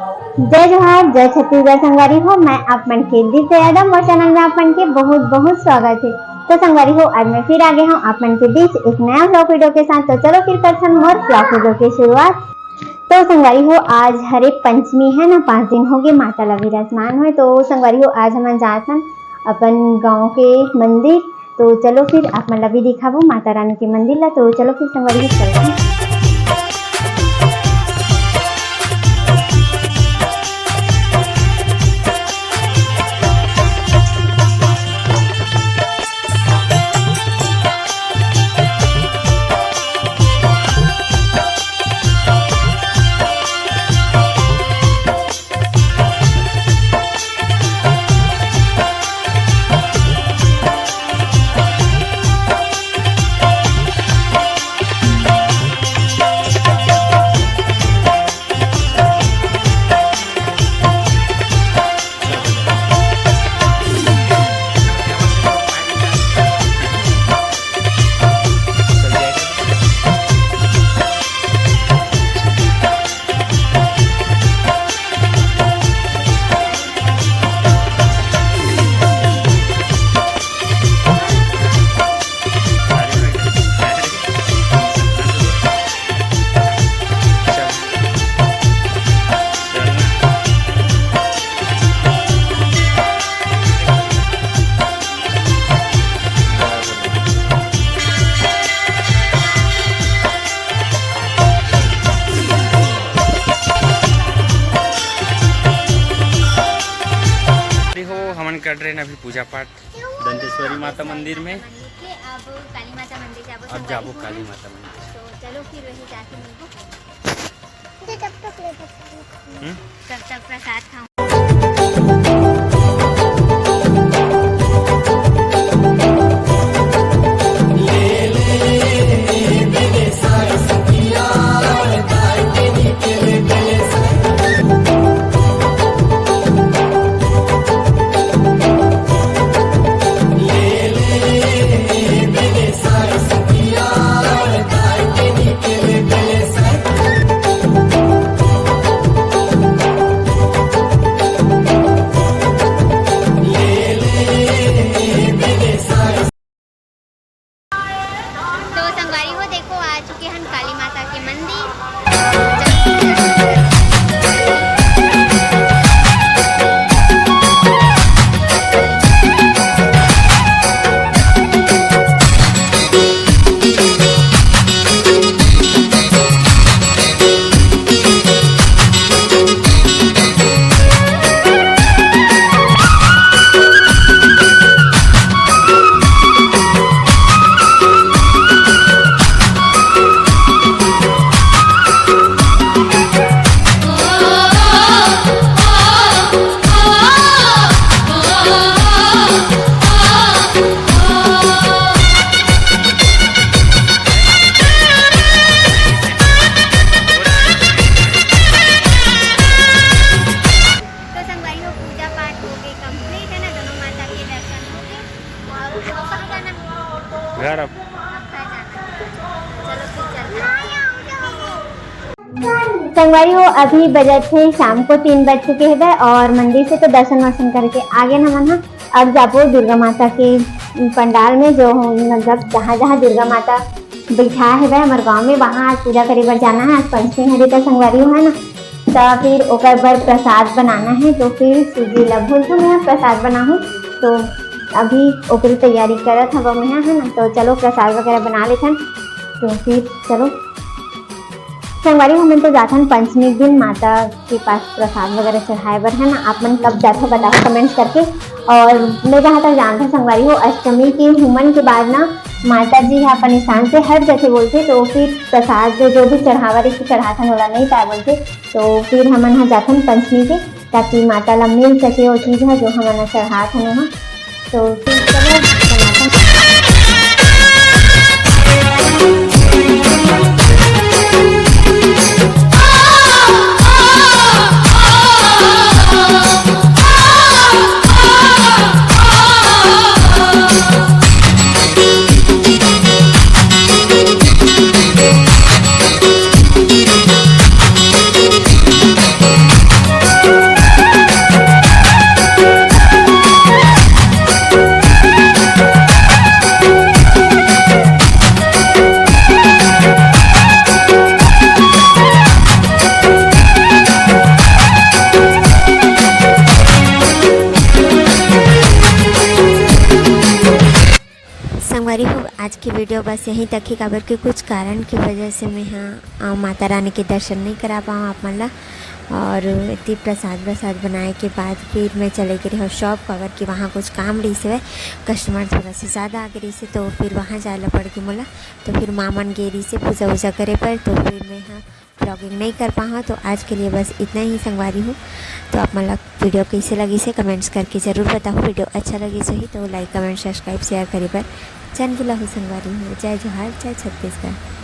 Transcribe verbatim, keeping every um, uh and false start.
जय जोहार, जय छत्तीसगढ़ संगवारी हो, मैं आप मन के दिव्य यादव, मोर चैनल में आप मन के बहुत बहुत स्वागत है। तो संगवारी हो, आज मैं फिर आ गए हूँ आप मन के बीच एक नया vlog video के साथ। तो चलो फिर करथन मोर vlog video के शुरुआत। तो संगवारी हो, आज हरे पंचमी है ना, पाँच दिन हो गए माता ला विराजमान हुए। तो संगवारी हो, आज हमन जात हन अपन गांव के मंदिर। तो चलो फिर आप मन ला भी दिखाबो माता रानी के मंदिर ला। तो चलो फिर संगवारी हो, चलथन। अरे हो, हमन कर रहे हैं अभी पूजा पाठ दंतेश्वरी माता मंदिर में। अब काली माता मंदिर जाबो अब संगवारी जाबो हो। काली माता मंदिर। तो चलो फिर वही जाके मिलबो। हम्म? तब तक प्रसाद खाऊं। तो संगवारी हो, देखो, आ चुके हन काली माता के मंदिर। तो संगवारी हो, पूजा पाठ हो गए complete, है ना, दोनों माता के दर्शन हो गए। और अब कहाँ जाना? घर अब। अब कहाँ जाना? चलो फिर चलते हैं। संगवारी हो, अभी बजत हे शाम को तीन बज चुके हवय और मंदिर से तो दर्शन वर्शन करके आ गए हमन ह। अब जाबो दुर्गा माता के पंडाल में, जो हम, मतलब, जहाँ जहाँ दुर्गा माता बैठा हवय हमर गाँव में, वहाँ आज पूजा करे बर जाना है। आज पंचमी हरे त संगवारी हो, है ना, त फिर ओकर बर प्रसाद बनाना है। तो फिर सूजी ला भूंजहूँ मैं, प्रसाद बनाहूँ। तो अभी ओकरी तैयारी करत हवं मैं, है ना। तो चलो प्रसाद वगैरह बना लेथन, तो फिर चलो। संगवारी, हमन तो जाथन पंचमी के दिन माता के पास प्रसाद वगैरह चढ़ाए बर, है ना। आप मन कब जाथो बताओ comments करके। और मैं जहाँ तक जानथों संगवारी हो, अष्टमी के हुमन के बाद ना माता जी ह अपन स्थान से हट जाथे बोलथे, तो फिर प्रसाद जो, जो भी चढ़ावा रहिथे चढ़ाथन, ओला नहीं पाए बोलथे। तो फिर हमन ह जाथन पंचमी के, ताकि माता ला मिल सके वो चीज ह जो हमन ह चढ़ाथन ओहा। तो फिर चलो बनाथन। कि वीडियो बस यहीं तक ही, काबर कि कुछ कारण की वजह से मैं ह, अ, माता रानी के दर्शन नहीं करा पाऊँ आप मन ला। और इतनी प्रसाद, प्रसाद बनाए के बाद फिर मैं चले गए रहे शॉप, काबर कि वहाँ कुछ काम रही से, कस्टमर थोड़ा सा ज़्यादा आ गए रही से, तो फिर वहाँ जाए ला पड़ गई मोला। तो फिर मामन गे रही से पूजा वूजा करे पर, तो फिर मैं ह ब्लॉगिंग नहीं कर पाऊँ। तो आज के लिए बस इतना ही संगवारी हो। तो आप मन ला वीडियो कैसे लगी से कमेंट्स करके ज़रूर बताओ। वीडियो अच्छा लगी सही तो लाइक, कमेंट, सब्सक्राइब, शेयर करे पर झन भुलाहू संगवारी हो। जय जोहार, जय छत्तीसगढ़।